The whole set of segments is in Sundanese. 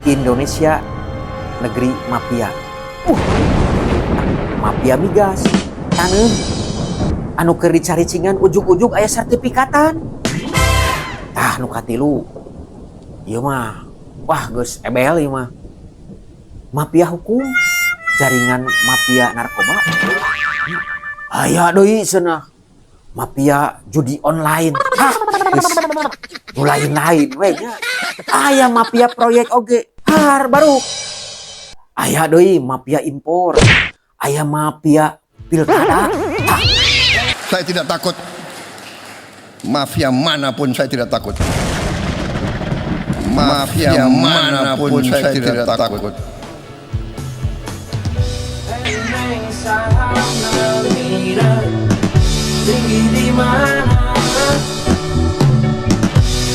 Indonesia negeri mafia. Mafia migas, taneuh anu keur dicaricingan ujug-ujug aya sertifikatan. Tah, nu katilu ieu mah, wah, geus ebel ieu mah. Mafia hukum, jaringan mafia narkoba, aya deui cenah mafia judi online. Hah, geus nu lain-lain we nya. Aya mafia proyek oge, har baru aya deui mafia impor, aya mafia pilkada. Tah. Saya tidak takut. Mafia manapun saya tidak takut. Mafia manapun saya tidak takut. Neng sahamna tinggi di mana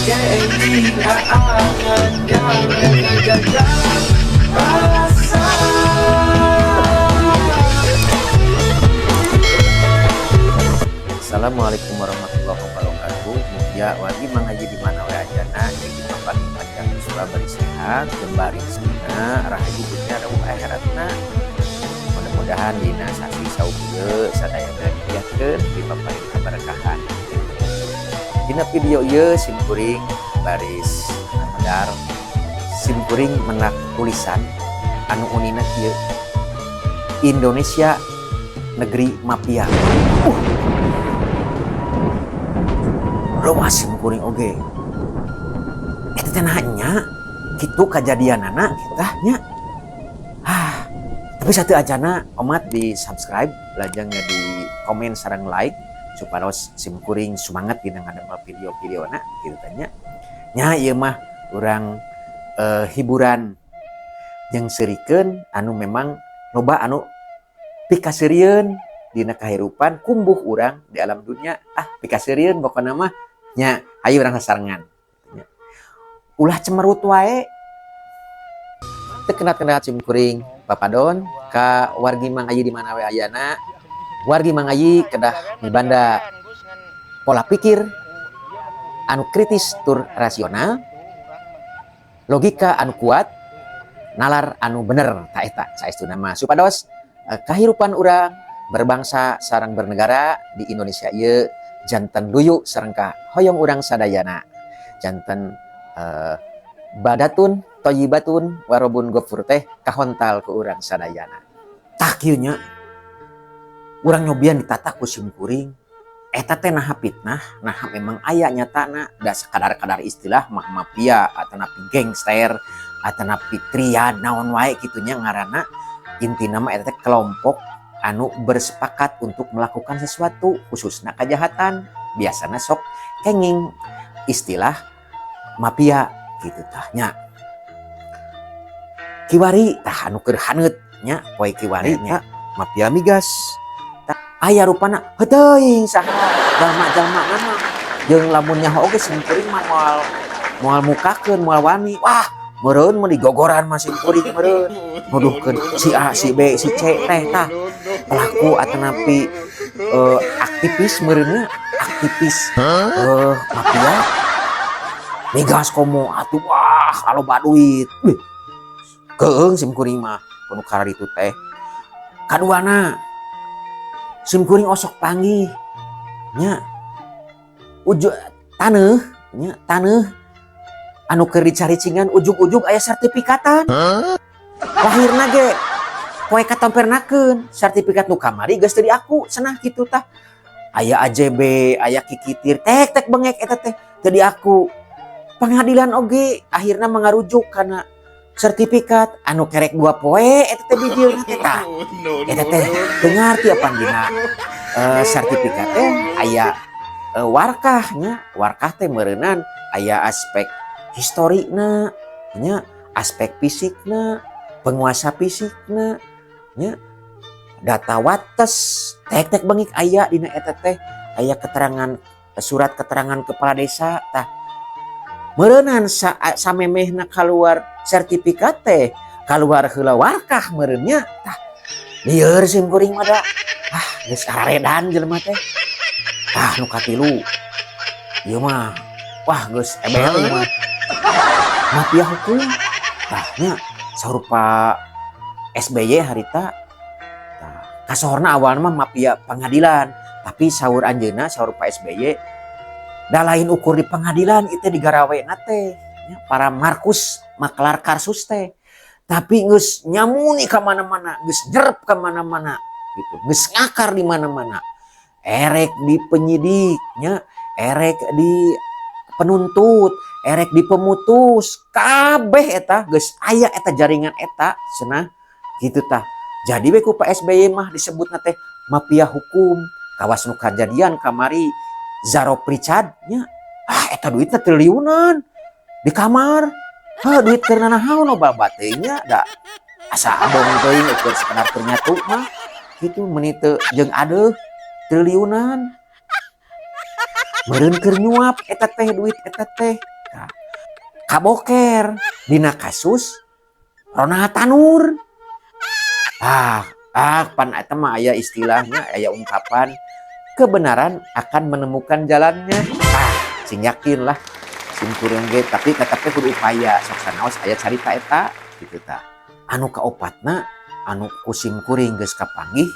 Kenging aangan gawe jajal rasa. Assalamualaikum warahmatullahi wabarakatuh. Mugia wargi Mang Haji di mana we ayana, jadi paling panjang surah, bari sehat, jembar rezekina, rahayu dunya rawuh akhiratna. Mudah-mudahan dina sasi saum ieu sadayana didiakeun dipaparin kaberkahan. Dina video ieu simkuring baris medar, simkuring menak tulisan anu unina kieu: Indonesia negeri mafia. Luas simkuring oge. Eta teh naha nya kitu kajadianana tah nya. Ah, tapi satu acana omat di subscribe, lajeng di komen sareng like supados simkuring semangat dina ngadamel video-videona kitu teh nya. Nya, ieu mah urang hiburan jeung seurikeun anu memang loba anu pikaseurieun dina kahirupan kumbuh urang di alam dunia. Ah, pikaseurieun pokona mah nya. Hayu urang sasarengan nya. Ulah cemerut wae, teu kenat-kenat simkuring papadon ka wargi Mang Ayi di mana we ayana. Wargi Mang Ayi kedah mibanda pola pikir anu kritis tur rasional, logika anu kuat, nalar anu bener. Ta eta saestuna mah supados kahirupan urang berbangsa sareng bernegara di Indonesia ieu janten luyu sareng hoyong urang sadayana, janten baldatun thayyibatun warobun gofur teh kahontal ku urang sadayana. Tah, kieu nya, urang nyobian ditata ku simkuring eta teh naha fitnah, naha memang aya nyatana. Da sakadar-kadar istilah mah mafia atau napi gangster atau napi triad naon wae kitu nya ngaranna, intina mah eta teh kelompok anu bersepakat untuk melakukan sesuatu, khususnya kejahatan. Biasanya sok kenging istilah mafia gitu tah nya. Kiwari tah anu keur haneut nya, poe kiwari nya, mafia migas. Tah, aya rupana heuteung saha jalma-jalma nama jeung lamun nyaho oge simkuring mah moal moal mukakeun, moal wani. Wah, meureun mun digogoran mah simkuring meureun nuduhkeun si A, si B, si C teh. Tah, pelaku atanapi aktivis meureunnya, aktivis mafia migas komo atuh, wah, loba duit. Wih, keung simkuring mah kudu kararitu teh. Kaduana, simkuring osok panggih nya ujuk taneuh nya, taneuh anu keur dicaricingan ujug-ujug aya sertifikatan. Lahirna ge poe katompernakeun, sertifikat nu kamari geus teu diaku cenah kitu. Tah, aya AJB, aya kikitir, tek tek bengek eta teh teu diaku. Pengadilan oge akhirna mengarujuk kana sertifikat anu kerek 2 poe eta teh bijilna teh. Tah, eta teh teu ngarti apa dina sertifikat teh aya warkahnya. Warkah teh meureunan aya aspek historina nya, aspek fisikna, penguasa fisikna nya, data wates, tek tek bengik aya dina eta teh, aya keterangan surat keterangan kepala desa. Tah, meureunan samemehna keluar sertifikat teh keluar heula warkah meureunnya. Tah, lieur sim kuring mah da. Ah, geus karedan jelema teh. Tah, nu katilu ieu mah, wah, geus ebel ieu mah. Mafia hukum, Tah nya, saur Pak SBY harita, tah kasohorna awalna mah mafia pengadilan, tapi saur anjeunna, saur Pak SBY, da lain ukur di pengadilan itu digarawena teh nya, para Markus maklar karsus teh, tapi geus nyamuni ka mana-mana, geus nyerep ka mana-mana gitu, geus ngakar di mana-mana, erek di penyidik nya, erek di penuntut, erek di pemutus, kabeh eta geus aya eta jaringan eta cenah gitu. Tah, jadi we ku Pak SBY mah disebutna teh mafia hukum, kawas nu kajadian kamari Zarof Richard nya. Ah, eta duitna triliunan di kamar. Ha, duit keur nanaon, loba teuing nya, da asa abong teuing ukur sekedar keur nyatu mah gitu, meuni teu jeung adeuh triliunan. Meureun keur nyuap eta teh duit eta teh. Tah, kaboker dina kasus Ronald Tannur. Ah, ah, pan eta mah aya istilahnya, aya ungkapan, kebenaran akan menemukan jalannya. Ah, sing yakin lah sim kuring ge, tapi tetep kudu upaya sok sanaos aya carita eta gitu. Tah, anu kaopatna anu ku sim kuring geus kapanggih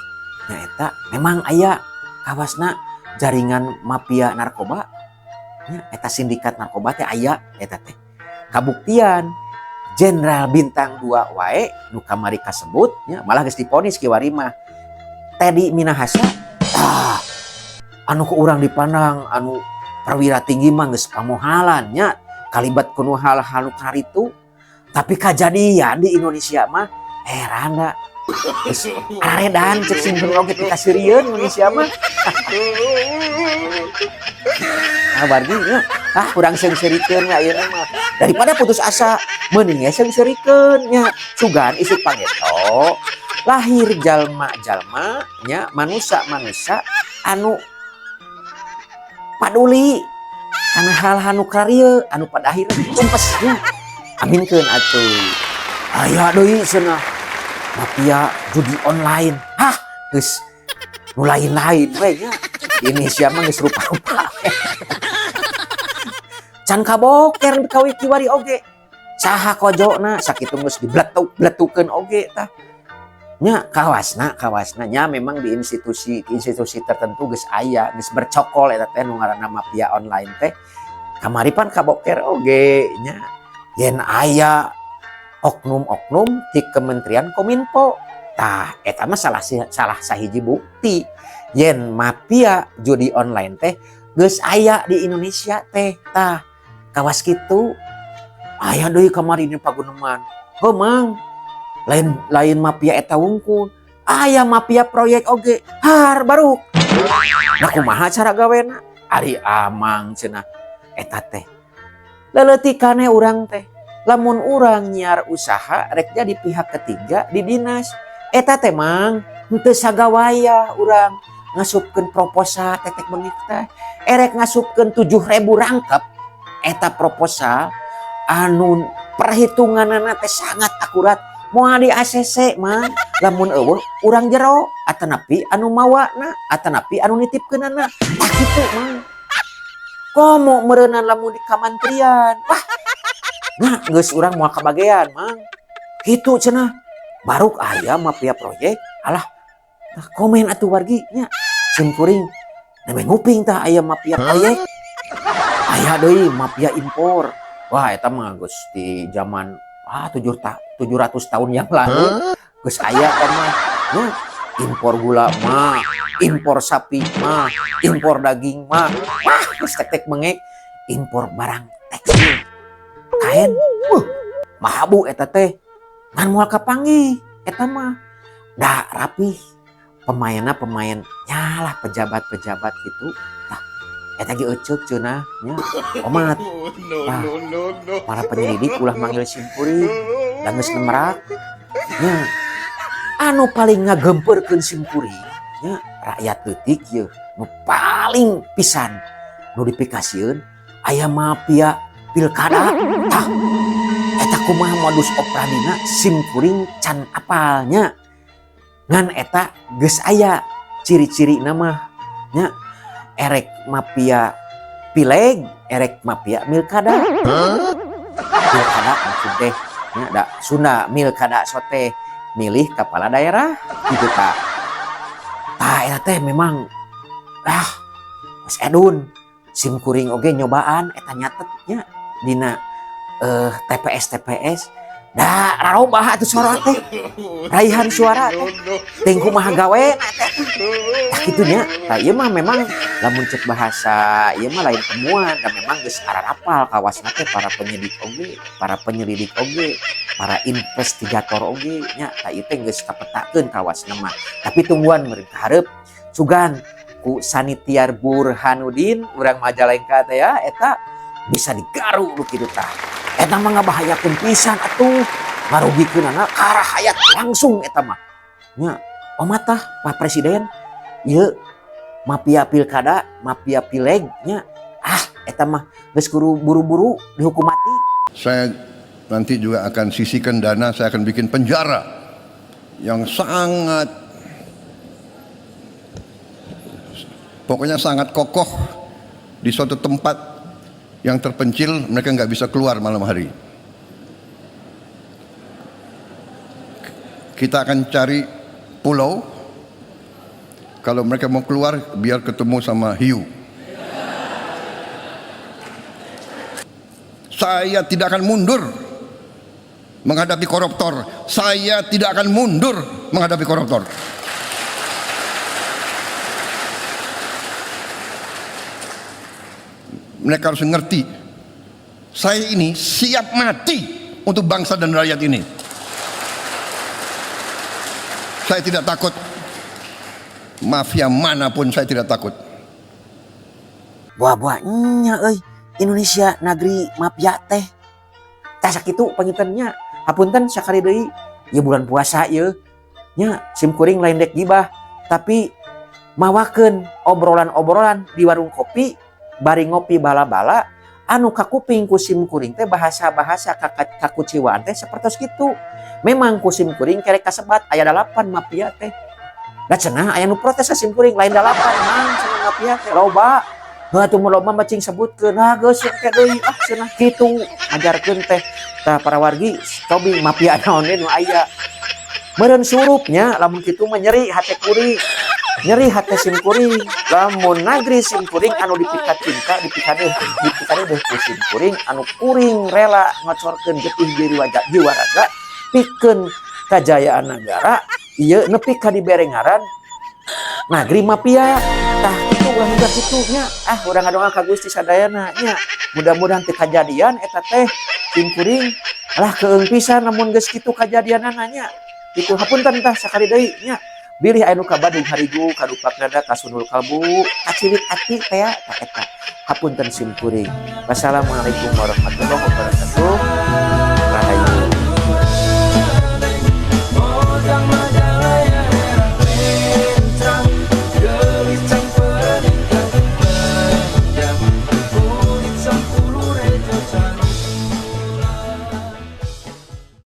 nyaeta memang aya kawasna jaringan mafia narkoba nya, eta sindikat narkoba teh aya. Eta teh kabuktian jenderal bintang 2 wae nu kamari kasebut nya, malah geus diponis kiwari mah, Teddy Minahasa. Ah, anu ku urang dipandang anu perwira tinggi mah geus pamohalan nya, kalibat kuno hal-hal nu karitu, tapi kajadian di Indonesia mah heran da geus aredan, cek sim kuring oge pikasirieun Indonesia mah. Ah, wargi nya, ah, kurang seungseurikeun we ayeuna mah, daripada putus asa mending ge seungseurikeun nya, sugan isuk pangeto lahir jalma-jalma nya, manusia-manusia anu paduli kana hal-hal nu karieu anu pada akhirnya tumpes nya. Aminkeun atuh. Aya deui cenah mafia judi online. Hah, geus nu lain-lain we nya. Di Indonesia mah geus rupa-rupa we. Can kaboker kawi kiwari oge saha kojona, sakitu geus dibletuk-bletukeun oge. Tah nya, kawasna kawasna nya memang di institusi institusi tertentu geus aya, geus bercokol eta teh nu ngaranna mafia online teh. Kamari pan kaboker oge nya yen aya oknum-oknum di Kementerian Kominfo. Tah, eta mah salah sahiji bukti yen mafia judi online teh geus aya di Indonesia teh. Tah, kawas kitu. Aya deui kamari di Paguneman. Heuh mang, lain lain mafia eta wungkul, aya mafia proyek oge har baru. Nah, kumaha cara gawena ari amang cenah eta teh? Leuleutikanne urang teh, lamun urang nyiar usaha rek jadi pihak ketiga di dinas eta teh mang, henteu sagawayah urang ngasupkeun proposal tetek bengek teh, erek ngasupkeun 7000 rangkep eta proposal anu perhitunganana teh sangat akurat, moal di ACC mah lamun euweuh urang jero atanapi anu mawana atanapi anu nitipkeunana. Tah, kitu mah. Komo meureunan lamun di kamantrian. Wah, nah, geus urang moal kabagean mang, kitu cenah baruk aya mafia proyek. Alah, tah, komen atuh wargi nya. Sim kuring nembe nguping tah aya mafia proyek. Aya deui mafia impor. Wah, eta mah geus di zaman ah 700 tahun yang lalu geus aya eta mah nya, impor gula mah, impor sapi mah, impor daging mah. Wah, geus tek-tek bengek impor barang tekstil, kain, mahabu eta teh, ngan moal kapanggih eta mah da rapih pemainna, pemain nyalah pejabat-pejabat gitu. Tah, eta ge euceuk cenah nya omat. No, Tah, no, no, no. para penyelidik ulah manggil simkuring da geus nemerak nya. Anu paling ngagemperkeun simkuring nya, rakyat leutik ye, nu paling pisan nu dipikasieun aya mafia pilkada. Tah, eta kumaha modus operandina simkuring can apalnya, ngan eta geus aya ciri-ciri nama nya, erek mafia pileg, erek mafia milkada. Pilkada maksud teh Nya da Sunda milkada sote milih kepala daerah gitu tah. Tah eta teh memang geus edun sim kuring oge nyobaan eta nyatet nya dina TPS TPS da rarobah atuh suara teh raihan suara teh teuing kumaha gawe na teh tah kitu nya. Tah ieu mah memang lamun cek bahasa ieu mah lain temuan da memang geus ararapal kawasna teh para penyidik oge, para penyelidik oge, para investigator oge nya. Tah ieu teh geus kapetakeun kawasna mah, tapi tungguan meureun hareup sugan ku Sanitiar Burhanuddin urang Majalengka teh ya, eta bisa digaru lu kitu. Tah eta mah ngabahayakeun pisan atuh, ngarugikeunana ka rahayat langsung eta mah nya. Omat tah Pak Presiden, ieu mafia pilkada, mafia pileg nya, eta mah geus kudu buru-buru dihukum mati. Saya nanti juga akan sisihkan dana, saya akan bikin penjara yang sangat, pokoknya sangat kokoh di suatu tempat yang terpencil, mereka nggak bisa keluar malam hari. Kita akan cari pulau, kalau mereka mau keluar biar ketemu sama hiu. Saya tidak akan mundur menghadapi koruptor. Saya tidak akan mundur menghadapi koruptor. Mereka harus ngerti, saya ini siap mati untuk bangsa dan rakyat ini. Saya tidak takut mafia manapun, saya tidak takut. Buah-buah nya euy, Indonesia negeri mafia teh. Tah sakitu pangintennya. Hapunten sakali deui, ieu bulan puasa ieu. Nya sim kuring lain dek gibah, tapi mawakeun obrolan-obrolan di warung kopi bari ngopi bala-bala anu kakuping ku sim kuring teh bahasa-bahasa kakuciwaan teh sapertos kitu. Memang ku sim kuring kerek kasebat aya 8 mafia teh. Da cenah aya nu protes ka sim kuring, lain 8 mang cenah mafia teh loba. Heuh atuh mun loba mah cing sebutkeun, ah geus teh deui ah cenah kitu ngajarkeun teh. Tah para wargi cobi mafia naon we nu aya. Meureun surupnya lamun kitu mah nyeri hate kuring. Nyeri hate sim kuring. Lamun nagri sim kuring anu dipika cinta, dipikadeuh ku sim kuring anu kuring rela ngocorkeun getih diri wajah jiwa raga pikeun kajayaan negara ieu nepi ka dibere ngaran nagri mafia. Tah kitu ulah mudah kitu nya. Ah urang ngadoa ka Gusti sadayana nya, mudah-mudahan teu kajadian eta teh sim kuring lah keung pisan lamun geus kitu kajadianana nya. Kitu hapunten tah sakali deui nya. Bilih aya nu kabadug harigu, kadupak dada, kasunul kalbu, kacilik ati teh tah eta. Hapunten sim kuring. Wassalamualaikum warahmatullahi wabarakatuh.